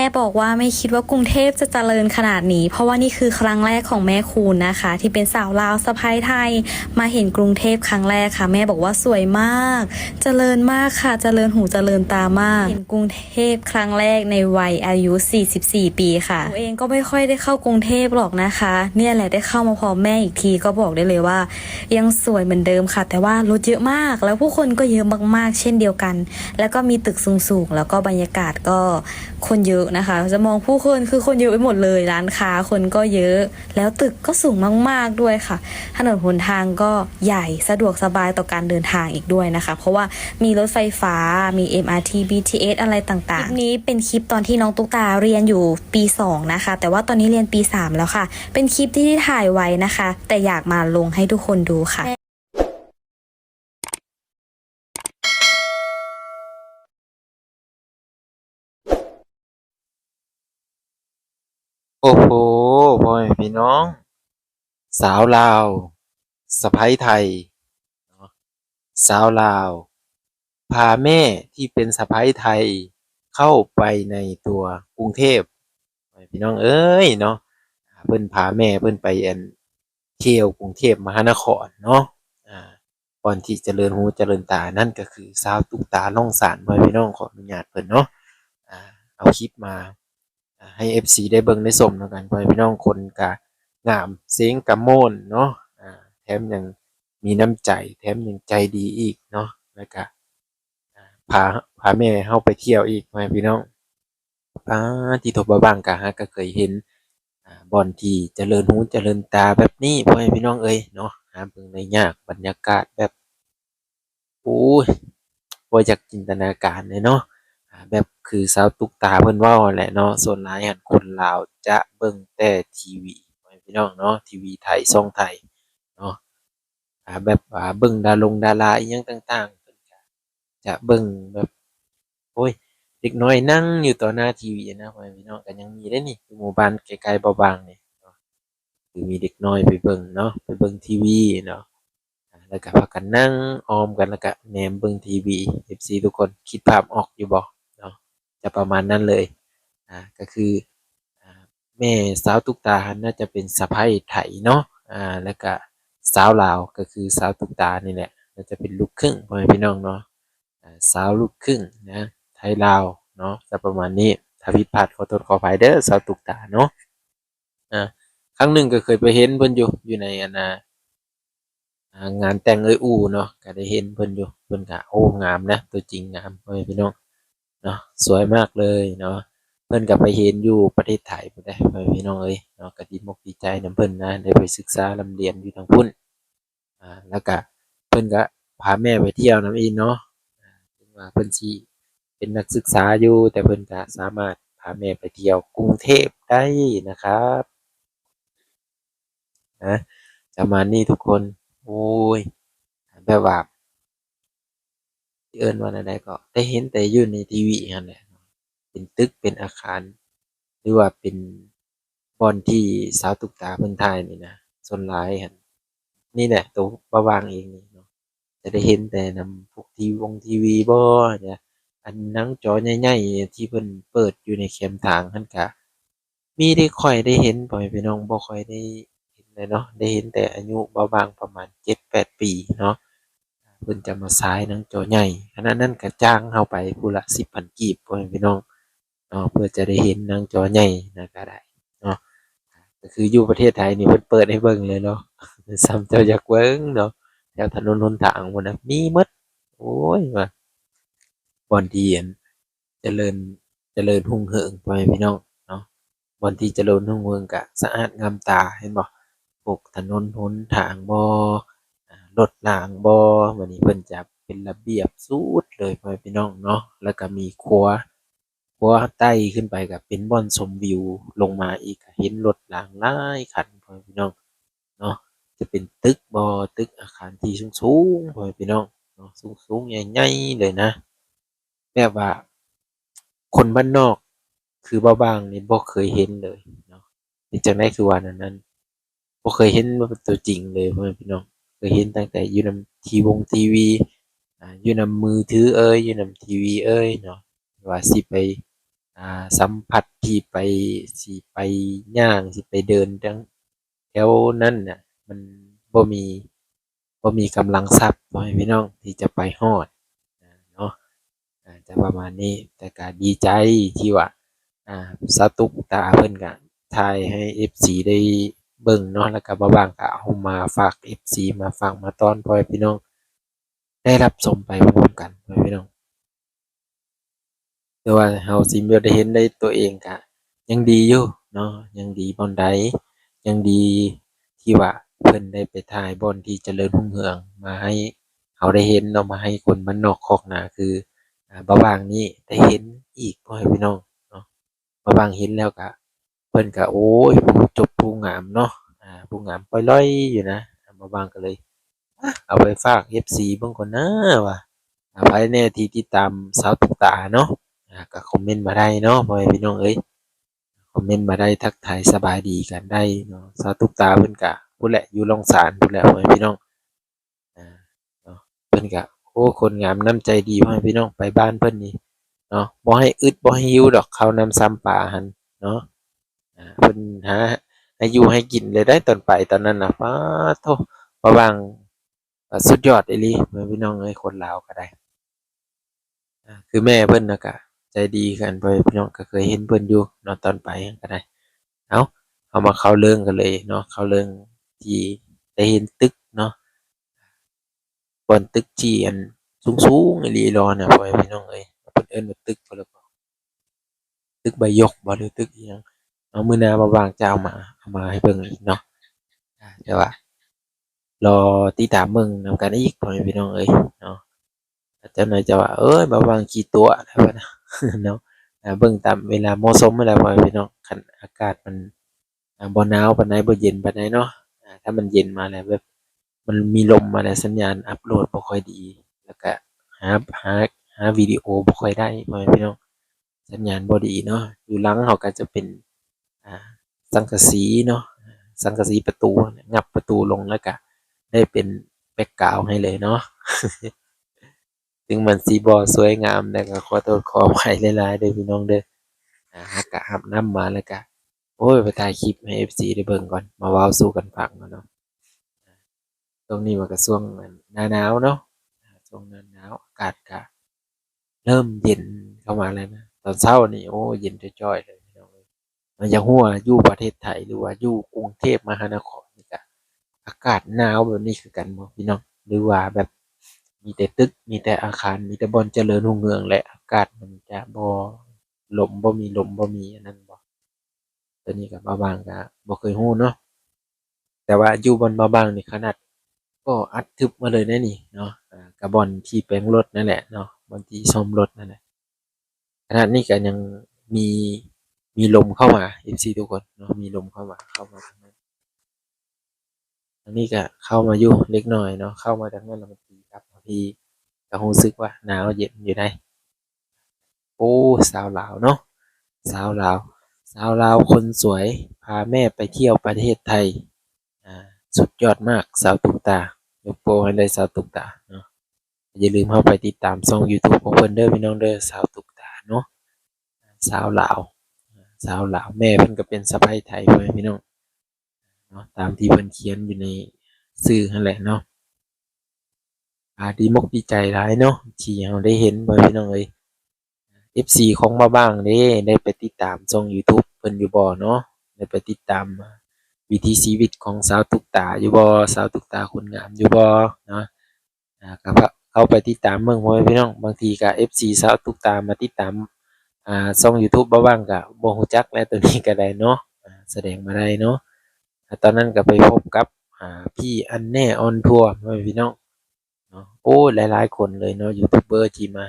แม่บอกว่าไม่คิดว่ากรุงเทพจะเจริญขนาดนี้ เพราะว่านี่คือครั้งแรกของแม่คูณนะคะ ที่เป็นสาวลาวสะใภ้ไทย มาเห็นกรุงเทพครั้งแรกค่ะ แม่บอกว่าสวยมาก เจริญมากค่ะ เจริญหูเจริญตามาก เห็นกรุงเทพครั้งแรกในวัยอายุสี่สิบสี่ปีค่ะ หนูเองก็ไม่ค่อยได้เข้ากรุงเทพหรอกนะคะ เนี่ยแหละได้เข้ามาพร้อมแม่อีกที ก็บอกได้เลยว่ายังสวยเหมือนเดิมค่ะ แต่ว่ารถเยอะมาก แล้วผู้คนก็เยอะมากๆ เช่นเดียวกัน แล้วก็มีตึกสูงๆ แล้วก็บรรยากาศก็ คนเยอะนะคะ จะมองผู้คน คือคนเยอะไปหมดเลย ร้านค้าคนก็เยอะ แล้วตึกก็สูงมากๆ ด้วยค่ะ ถนนหนทางก็ใหญ่ สะดวกสบายต่อการเดินทางอีกด้วยนะคะ เพราะว่ามีรถไฟฟ้า มี เอ็มอาร์ที บีทีเอส อะไรต่างๆ คลิปนี้เป็นคลิปตอนที่น้องตุ๊กตาเรียนอยู่ปีสองนะคะ แต่ว่าตอนนี้เรียนปีสามแล้วค่ะ เป็นคลิปที่ถ่ายไว้นะคะ แต่อยากมาลงให้ทุกคนดูค่ะ โอ้โห พ่อแม่พี่น้อง สาวลาวสะใภ้ไทยเนาะ สาวลาวพาแม่ที่เป็นสะใภ้ไทยเข้าไปในตัวกรุงเทพฯ พ่อแม่พี่น้องเอ๋ยเนาะ เพิ่นพาแม่เพิ่นไป อั่น เที่ยวกรุงเทพฯมหานครเนาะ อ่า ก่อนที่เจริญหูเจริญตา นั่นก็คือสาวตุ๊กตา ล่องสาน พ่อแม่พี่น้อง ขออนุญาตเพิ่นเนาะ อ่า เอาคลิปมา อ่า ให้เอฟซีได้เบิ่งได้ชมนำกัน พ่อแม่พี่น้อง คนก็งาม เสียงก็ม่วนเนาะ อ่า แถมยังมีน้ำใจ แถมยังใจดีอีกเนาะ แล้วก็ พา พาแม่เฮาไปเที่ยวอีก พ่อแม่พี่น้อง ป๊าด ติโธ่ บ่าวบางกะหากะเคยเห็น อ่า บ่อนที่เจริญหูเจริญตาแบบนี้ พ่อแม่พี่น้องเอ๋ยเนาะ หาเบิ่งได้ยาก บรรยากาศแบบ โอ้ย บ่อยากจินตนาการเลยเนาะ อ่า แบบคือสาวตุ๊กตาเพิ่นเว้าหั้นแหละเนาะ ส่วนหลายหั้นคนลาวจะเบิ่งแต่ทีวี พ่อแม่พี่น้องเนาะ ทีวีไทย ช่องไทยเนาะ อ่า แบบ อ่า เบิ่งดารงดาราอิหยังต่างໆ เพิ่นก็จะเบิ่งแบบ โอ๊ย เด็กน้อยนั่งอยู่ต่อหน้าทีวีนะ พ่อแม่พี่น้อง ก็ยังมีเด้นี่ อยู่หมู่บ้านใกล้ๆ บ่าวบางนี่เนาะ คือมีเด็กน้อยไปเบิ่งเนาะ ไปเบิ่งทีวีเนาะ อ่า แล้วก็พากันนั่งอ้อมกัน แล้วก็แนมเบิ่งทีวี เอฟซีทุกคนคิดภาพออกอยู่บ่เนาะ จะประมาณนั้นเลย อ่า ก็คือ อ่า แม่สาวตุ๊กตาหั่นน่าจะเป็นสะใภ้ไทยเนาะ อ่า แล้วก็สาวลาวก็คือสาวตุ๊กตานี่แหละ น่าจะเป็นลูกครึ่ง พ่อแม่พี่น้องเนาะ อ่า สาวลูกครึ่งนะ ไทยลาวเนาะ จะประมาณนี้ ถ้าผิดพลาดขอโทษขออภัยเด้อ สาวตุ๊กตาเนาะ อ่า ครั้งหนึ่งก็เคยไปเห็นเพิ่นอยู่ อยู่ใน อันน่ะ อ่า งานแต่งเอื้อยอู่เนาะ ก็ได้เห็นเพิ่นอยู่ เพิ่นก็ โอ้ งามนะ ตัวจริงงาม พ่อแม่พี่น้องเนาะ สวยมากเลยเนาะ เพิ่นก็ไปเห็นอยู่ประเทศไทยพุ้นเด้ พ่อแม่พี่น้องเอ๋ยเนาะ ก็ดีมกดีใจนำเพิ่นนะ ได้ไปศึกษาร่ำเรียนอยู่ทางพุ้น อ่า แล้วก็เพิ่นก็พาแม่ไปเที่ยวนำอีกเนาะ อ่า ถึงว่าเพิ่นสิเป็นนักศึกษาอยู่ แต่เพิ่นก็สามารถพาแม่ไปเที่ยวกรุงเทพฯได้นะครับ นะ ประมาณนี้ทุกคน โอ้ย แบบว่า สิเอิ้นว่าแนวใดก็ ได้เห็นแต่อยู่ในทีวีหั่นแหละ เป็นตึก เป็นอาคาร หรือว่าเป็นบ่อนที่สาวตุ๊กตาเพิ่นถ่ายนี่นะ ส่วนหลายหั่น นี่แหละ โตบ่าวบางเองนี่เนาะ จะได้เห็นแต่นำพวกทีวงทีวีบ่ เนี่ย อันหนังจอใหญ่ๆ ที่เพิ่นเปิดอยู่ในแคมทางหั่นกะ มีแต่ข้อยได้เห็น พ่อแม่พี่น้อง บ่ค่อยได้เห็นเลยเนาะ ได้เห็นแต่อายุบ่าวบางประมาณเจ็ดแปดปีเนาะ เพิ่นจะมาฉายหนังจอใหญ่ อันนั้น นั้นก็จ่างเฮาไปผู้ละสิบพันกีบ พ่อแม่พี่น้องเนาะ เพื่อจะได้เห็นหนังจอใหญ่นะ ก็ได้เนาะ ก็คืออยู่ประเทศไทยนี่เพิ่นเปิดให้เบิ่งเลยเนาะ ส่ำเจ้าอยากเบิ่งเนาะ แถวถนนหนทางพุ้นนะ มีหมด โอ้ย ว่าบ่อนที่ อัน เจริญ เจริญรุ่งเรือง พ่อแม่พี่น้องเนาะ บ่อนที่เจริญรุ่งเรืองก็สะอาดงามตา เห็นบ่ พวกถนนหนทางบ่ อ่า รถรางบ่ บัดนี้เพิ่นจะเป็นระเบียบสุดเลย พ่อแม่พี่น้องเนาะ แล้วก็มีครัว ครัวไต่ขึ้นไปก็เป็นบ่อนชมวิว ลงมาอีกก็เห็นรถรางหลายคัน พ่อแม่พี่น้องเนาะ จะเป็นตึกบ่ ตึกอาคารที่สูงๆ พ่อแม่พี่น้องเนาะ สูงๆ ใหญ่ๆ เลยนะ แบบว่าคนบ้านนอกคือบ่าวบางนี่บ่เคยเห็นเลยเนาะ เป็นจั่งใดคือว่าแนวนั้น บ่เคยเห็นแบบตัวจริงเลยพ่อแม่พี่น้อง เคยเห็นตั้งแต่อยู่นำทีวงทีวี อ่า อยู่นำมือถือเอย อยู่นำทีวีเอยเนาะ ว่าสิไป ອ່າ ສຳຜັດທີ່ໄປ ຊິໄປຍ່າງ ຊິໄປເດີນທາງແຖວນັ້ນນະ ມັນບໍ່ມີ ບໍ່ມີກຳລັງຊັບ ພໍ່ແມ່ພີ່ນ້ອງ ທີ່ຈະໄປຮອດເນາະ. ອາ ຈະປະມານນີ້ ແຕ່ກະດີໃຈທີ່ວ່າ ອາ ສາວຕຸກຕາເພິ່ນກະຖ່າຍໃຫ້ເອັຟຊີໄດ້ເບິ່ງເນາະ ແລ້ວກະບ່າວບ່າງກະເອົາມາຝາກເອັຟຊີ ມາຝາກມາຕ້ອນພໍ່ແມ່ພີ່ນ້ອງໄດ້ຮັບຊົມໄປພ້ອມກັນ ພໍ່ແມ່ພີ່ນ້ອງ. ແຕ່ວ່າເຮົາຊິບໍ່ໄດ້ເຫັນດ້ວຍຕົວເອງກະຍັງດີຢູ່ເນາະ ຍັງດີບ່ອນໃດ ຍັງດີທີ່ວ່າເພິ່ນໄດ້ໄປຖ່າຍບ່ອນທີ່ຈະເລີນຮຸ່ງເຮືອງມາໃຫ້ເຮົາໄດ້ເຫັນເນາະ ມາໃຫ້ຄົນບ້ານນອກຄອກນາ ຄື ອາ ບ່າວບ່າງນີ້ໄດ້ເຫັນອີກ ພໍ່ແມ່ພີ່ນ້ອງເນາະ. ບ່າວບ່າງເຫັນແລ້ວກະ ເພິ່ນກະ ໂອ້ຍ ຜູ້ຈົບຜູ້ງາມເນາະ ອາ ຜູ້ງາມປ່ອຍລ່ອຍຢູ່ນະ. ບ່າວບ່າງກະເລີຍ ອາ ເອົາໄປຝາກເອັຟຊີເບິ່ງກ່ອນນາວ່າ ອາ ໃຜແດ່ທີ່ຕິດຕາມສາວຕຸກຕາເນາະ ອາ ກະຄອມເມັນມາໄດ້ເນາະ ພໍ່ແມ່ພີ່ນ້ອງເອີຍ ຄອມເມັນມາໄດ້ ທັກທາຍສະບາຍດີກັນໄດ້ເນາະ. ສາວຕຸກຕາເພິ່ນກະພຸ້ນແຫຼະ ຢູ່ລ່ອງສານພຸ້ນແຫຼະ ພໍ່ແມ່ພີ່ນ້ອງ. ອາ ເນາະ ເພິ່ນກະ ໂອ້ ຄົນງາມນ້ຳໃຈດີ ພໍ່ແມ່ພີ່ນ້ອງ ໄປບ້ານເພິ່ນນີ້ເນາະ ບໍ່ໃຫ້ອຶດບໍ່ໃຫ້ຫິວດອກ ເຂົ້ານ້ຳຊຳປາຫັ້ນເນາະ. ອາ ເພິ່ນຫາໃຫ້ຢູ່ໃຫ້ກິນເລີຍໄດ໋ ຕອນໄປຕອນນັ້ນນະ ປາດໂທ້ ບ່າວບ່າງ ສຸດຍອດອີ່ຫຼີ ພໍ່ແມ່ພີ່ນ້ອງເອີຍ ຄົນລາວກະໄດ້. ອາ ຄືແມ່ເພິ່ນນະກະໃຈດີຄືກັນ ພໍ່ແມ່ພີ່ນ້ອງກະເຄີຍເຫັນເພິ່ນຢູ່ເນາະ ຕອນໄປຫັ້ນກະໄດ້. ເອົາ ເຮົາມາເຂົ້າເລື່ອງກັນເລີຍເນາະ ເຂົ້າເລື່ອງທີ່ໄດ້ເຫັນຕຶກເນາະ ບ່ອນຕຶກທີ່ອັນສູງໆອີ່ຫຼີຫຼໍ່ນະ ພໍ່ແມ່ພີ່ນ້ອງເອີຍ ເພິ່ນເອີ້ນວ່າຕຶກຫຍັງ ຕຶກໃບຢົກບໍ ຫຼືຕຶກອີ່ຫຍັງເນາະ. ມື້ໜ້າບ່າວບ່າງຈະເອົາມາ ເອົາມາໃຫ້ເບິ່ງອີກເນາະ. ອາ ແຕ່ວ່າລໍຕິດຕາມເບິ່ງນຳກັນອີກ ພໍ່ແມ່ພີ່ນ້ອງເອີຍເນາະ. ເຈົ້າໜ້ອຍຈະວ່າ ເອີຍ ບ່າວບ່າງຂີ້ຕົວະແລ້ວນະເນາະ. ອາ ເບິ່ງຕາມເວລາເໝາະສົມຫັ້ນແຫຼະ ພໍ່ແມ່ພີ່ນ້ອງ ຄັນອາກາດມັນ ອາ ບໍ່ໜາວປານໃດ ບໍ່ເຢັນປານໃດເນາະ. ອາ ຖ້າມັນເຢັນມາແລ້ວ ແບບມັນມີລົມມາແລ້ວ ສັນຍານອັບໂຫຼດບໍ່ຄ່ອຍດີ ແລ້ວກະຫາ ຫາ ຫາວິດີໂອບໍ່ຄ່ອຍໄດ້ ພໍ່ແມ່ພີ່ນ້ອງ ສັນຍານບໍ່ດີເນາະ. ຢູ່ຫຼັງເຮົາກະຈະເປັນ ອາ ສັງກະສີເນາະ ສັງກະສີປະຕູ ຫຍັບປະຕູລົງ ແລ້ວກະໄດ້ເປັນແບັກກຣາວໃຫ້ເລີຍເນາະ. ເຖິງມັນຊິບໍ່ສວຍງາມ ແຕ່ກະຂໍໂທດຂໍອະໄພຫຼາຍໆເດີພີ່ນ້ອງເດີ. ອາ ຫາກະອາບນ້ຳມາແລ້ວກະ ໂອ້ຍ ໄປຖ່າຍຄລິບໃຫ້ເອັຟຊີໄດ້ເບິ່ງກ່ອນ ມາເວົ້າສູ່ກັນຟັງກ່ອນເນາະ. ຊ່ວງນີ້ມັນກະຊ່ວງໜ້າໜາວເນາະ ອາ ຊ່ວງໜ້າໜາວ ອາກາດກະເລີ່ມເຢັນເຂົ້າມາແລ້ວນະ. ຕອນເຊົ້ານີ້ ໂອ້ ເຢັນຈ້ອຍໆເລີຍພີ່ນ້ອງເອີຍ. ມັນຢາກຮູ້ວ່າຢູ່ປະເທດໄທ ຫຼືວ່າຢູ່ກຸງເທບມະຫານະຄອນນີ້ກະ ອາກາດໜາວແບບນີ້ຄືກັນບໍ່ພີ່ນ້ອງ ຫຼືວ່າແບບມີແຕ່ຕຶກ ມີແຕ່ອາຄານ ມີແຕ່ບ່ອນຈະເລີນຮຸ່ງເຮືອງ ແລະ ອາກາດມັນຈະບໍ່ ລົມ ບໍ່ມີລົມ ບໍ່ມີອັນນັ້ນບໍ່? ໂຕນີ້ກະບ່າວບ່າງກະບໍ່ເຄີຍຮູ້ເນາະ ແຕ່ວ່າຢູ່ບ່ອນບ່າວບ່າງນີ້ຂະໜາດກໍອັດທຶບມາເລີຍເດ້ນີ້ເນາະ. ອາ ກະບ່ອນທີ່ແປງລົດນັ້ນແຫຼະເນາະ ບ່ອນທີ່ສ້ອມລົດນັ້ນແຫຼະ ຂະໜາດນີ້ກະຍັງມີ ມີລົມເຂົ້າມາ ເອັຟຊີທຸກຄົນເນາະ ມີລົມເຂົ້າມາ ເຂົ້າມາທາງນັ້ນ. ທາງນີ້ກະເຂົ້າມາຢູ່ເລັກນ້ອຍເນາະ ເຂົ້າມາທາງນັ້ນແລ້ວມັນຕີກັບມາພີ້ ກະຮູ້ສຶກວ່າໜາວເຢັນຢູ່ໃດ໋. ໂອ້ ສາວລາວເນາະ ສາວລາວ ສາວລາວຄົນສວຍ ພາແມ່ໄປທ່ຽວປະເທດໄທ. ອາ ສຸດຍອດມາກ ສາວຕຸກຕາ ຍົກໂປ້ໃຫ້ເລີຍ ສາວຕຸກຕາເນາະ. ຢ່າລືມເຂົ້າໄປຕິດຕາມຊ່ອງຢູທູບຂອງເພິ່ນເດີພີ່ນ້ອງເດີ ສາວຕຸກຕາເນາະ ສາວລາວ ສາວລາວ ແມ່ເພິ່ນກະເປັນສະໃພ້ໄທ ພໍ່ແມ່ພີ່ນ້ອງເນາະ ຕາມທີ່ເພິ່ນຂຽນຢູ່ໃນຊື່ຫັ້ນແຫຼະເນາະ. ອາ ດີມົກດີໃຈຫຼາຍເນາະ ທີ່ເຮົາໄດ້ເຫັນ ພໍ່ແມ່ພີ່ນ້ອງເອີຍ. ເອັຟຊີຂອງບ່າວບ່າງເດ້ ໄດ້ໄປຕິດຕາມຊ່ອງຢູທູບເພິ່ນຢູ່ບໍ່ເນາະ? ໄດ້ໄປຕິດຕາມວິຖີຊີວິດຂອງສາວຕຸກຕາຢູ່ບໍ່? ສາວຕຸກຕາຄົນງາມຢູ່ບໍ່ເນາະ? ອາ ກະເຂົ້າໄປຕິດຕາມເບິ່ງ ພໍ່ແມ່ພີ່ນ້ອງ ບາງທີກະເອັຟຊີສາວຕຸກຕາມາຕິດຕາມ ອາ ຊ່ອງຢູທູບບ່າວບ່າງກະບໍ່ຮູ້ຈັກແຫຼະ ໂຕນີ້ກະໄດ້ເນາະ ອາ ສະແດງມາໄດ້ເນາະ. ອາ ຕອນນັ້ນກະໄປພົບກັບ ອາ ພີ່ອັນແນ່ອອນທົວ ພໍ່ແມ່ພີ່ນ້ອງ ເນາະ. ໂອ້ ຫຼາຍໆຄົນເລີຍເນາະ ຢູທູບເບີທີ່ມາ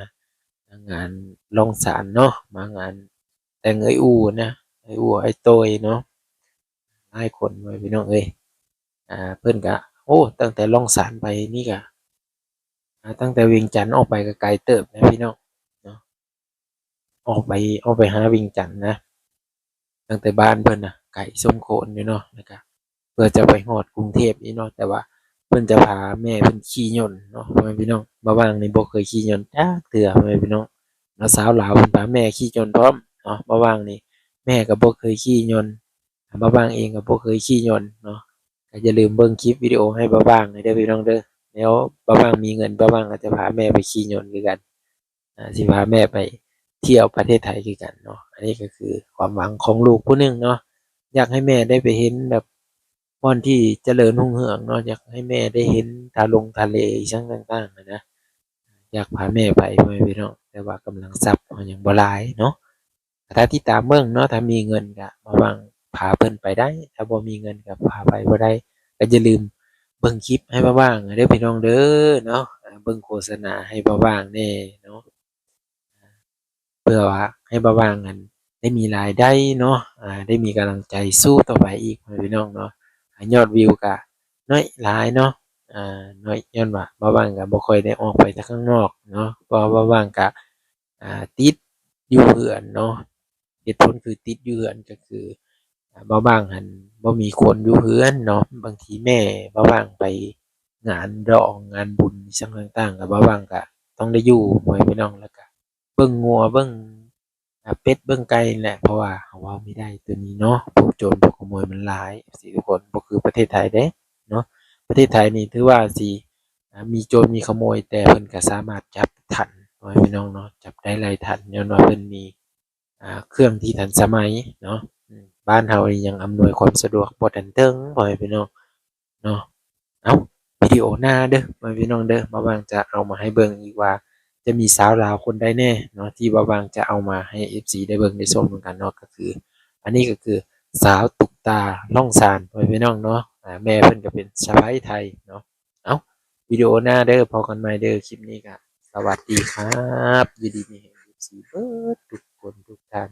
ງານລ່ອງສານເນາະ ມາງານແຕ່ງເອື້ອຍອູ້ນະ ເອື້ອຍອູ້ ອ້າຍໂຕ້ຍເນາະ ຫຼາຍຄົນເລີຍພີ່ນ້ອງເອີຍ. ອາ ເພິ່ນກະ ໂອ້ ຕັ້ງແຕ່ລ່ອງສານໄປນີ້ກະ ອາ ຕັ້ງແຕ່ວຽງຈັນອອກໄປກະໄກເຕີບນະພີ່ນ້ອງເນາະ. ອອກໄປ ອອກໄປຫາວຽງຈັນນະ ຕັ້ງແຕ່ບ້ານເພິ່ນນະ ໄກສົມຄວນຢູ່ເນາະ ແລ້ວກະເພື່ອຈະໄປຮອດກຸງເທບອີກເນາະ ແຕ່ວ່າເພິ່ນຈະພາແມ່ເພິ່ນຂີ່ຍົນເນາະ ພໍ່ແມ່ພີ່ນ້ອງ. ບ່າວບ່າງນີ້ບໍ່ເຄີຍຂີ່ຍົນຈັກເທື່ອ ພໍ່ແມ່ພີ່ນ້ອງເນາະ. ສາວລາວເພິ່ນພາແມ່ຂີ່ຍົນພ້ອມ ເນາະ. ບ່າວຫວ່າງນີ້ແມ່ກໍບໍ່ເຄີຍຂີ່ຍົນ, ບ່າວຫວ່າງເອງກໍບໍ່ເຄີຍຂີ່ຍົນເນາະ. ກໍຢ່າລືມເບິ່ງຄລິບວິດີໂອໃຫ້ບ່າວຫວ່າງແດ່ເດີພີ່ນ້ອງເດີ. ແລ້ວບ່າວຫວ່າງມີເງິນ ບ່າວຫວ່າງກໍຈະພາແມ່ໄປຂີ່ຍົນຄືກັນ, ອາ ຊິພາແມ່ໄປທ່ຽວປະເທດໄທຄືກັນເນາະ. ອັນນີ້ກໍຄືຄວາມຫວັງຂອງລູກຜູ້ໜຶ່ງເນາະ, ຢາກໃຫ້ແມ່ໄດ້ໄປເຫັນແບບບ່ອນທີ່ຈະເລີນຮຸ່ງເຮືອງເນາະ, ຢາກໃຫ້ແມ່ໄດ້ເຫັນທາລົງທະເລອີ່ຫຍັງຕ່າງໆຫັ້ນນະ, ຢາກພາແມ່ໄປ ພໍ່ແມ່ພີ່ນ້ອງ, ແຕ່ວ່າກຳລັງຊັບເຮົາຍັງບໍ່ຫຼາຍເນາະ. ກໍຖ້າຕິດຕາມເບິ່ງເນາະ, ຖ້າມີເງິນກໍບ່າວຫວ່າງພາເພິ່ນໄປໄດ້, ຖ້າບໍ່ມີເງິນກໍພາໄປບໍ່ໄດ້. ກໍຢ່າລືມເບິ່ງຄລິບໃຫ້ບ່າວຫວ່າງເດີພີ່ນ້ອງເດີເນາະ, ເບິ່ງໂຄສະນາໃຫ້ບ່າວຫວ່າງແດ່ເນາະ, ເພື່ອວ່າໃຫ້ບ່າວຫວ່າງນັ້ນໄດ້ມີລາຍໄດ້ເນາະ, ອາ ໄດ້ມີກຳລັງໃຈສູ້ຕໍ່ໄປອີກ ພໍ່ແມ່ພີ່ນ້ອງເນາະ. ອາ ຍອດວິວກະໜ້ອຍຫຼາຍເນາະ, ອາ ໜ້ອຍ ຍ້ອນວ່າບ່າວຫວ່າງກະບໍ່ຄ່ອຍໄດ້ອອກໄປທາງຂ້າງນອກເນາະ, ເພາະວ່າບ່າວຫວ່າງກະ ອາ ຕິດຢູ່ເຮືອນເນາະ. ເຫດຜົນຄືຕິດຢູ່ເຮືອນກໍຄື ອາ ບ່າວຫວ່າງຫັ້ນບໍ່ມີຄົນຢູ່ເຮືອນເນາະ, ບາງທີແມ່ບ່າວຫວ່າງໄປງານດອງງານບຸນອີ່ຫຍັງຕ່າງໆ ກໍບ່າວຫວ່າງກໍຕ້ອງໄດ້ຢູ່ ພໍ່ແມ່ພີ່ນ້ອງ, ແລ້ວກໍເບິ່ງງົວເບິ່ງ ອາ ເປັດເບິ່ງໄກ່ນີ້ແຫຼະ, ເພາະວ່າເຮົາເວົ້າບໍ່ໄດ້ໂຕນີ້ເນາະ, ພວກໂຈນພວກຂະໂມຍມັນຫຼາຍ ເອັຟຊີ ທຸກຄົນ, ບໍ່ຄືປະເທດໄທເດ້ເນາະ. ປະເທດໄທນີ້ຖືວ່າຊິ ອາ ມີໂຈນມີຂະໂມຍ ແຕ່ເພິ່ນກໍສາມາດຈັບທັນ ພໍ່ແມ່ພີ່ນ້ອງເນາະ, ຈັບໄດ້ໄລ່ທັນ ຍ້ອນວ່າເພິ່ນມີ ອາ ເຄື່ອງທີ່ທັນສະໄໝເນາະ. ອາ ບ້ານເຮົານີ້ຍັງອຳນວຍຄວາມສະດວກບໍ່ທັນເຖິງ ພໍ່ແມ່ພີ່ນ້ອງເນາະ. ເອົ້າ ວິດີໂອໜ້າເດີ ພໍ່ແມ່ພີ່ນ້ອງເດີ, ບ່າວຫວ່າງຈະເອົາມາໃຫ້ເບິ່ງອີກວ່າ ຈະມີສາວລາວຄົນໃດແດ່ເນາະ ທີ່ບ່າວຫວ່າງຈະເອົາມາໃຫ້ເອັຟຊີໄດ້ເບິ່ງໄດ້ຊົມນຳກັນເນາະ. ກໍຄື ອັນນີ້ກໍຄືສາວຕຸກຕາລ້ອງຊານ ພໍ່ແມ່ພີ່ນ້ອງເນາະ, ອາ ແມ່ເພິ່ນກໍເປັນສະໃພ້ໄທເນາະ. ເອົ້າ ວິດີໂອໜ້າເດີ, ພໍ້ກັນໃໝ່ເດີ, ຄລິບນີ້ກໍສະຫວັດດີຄັບ, ຢູ່ດີມີແຮງ ເອັຟຊີ ເບິດທຸກຄົນທຸກທ່ານ.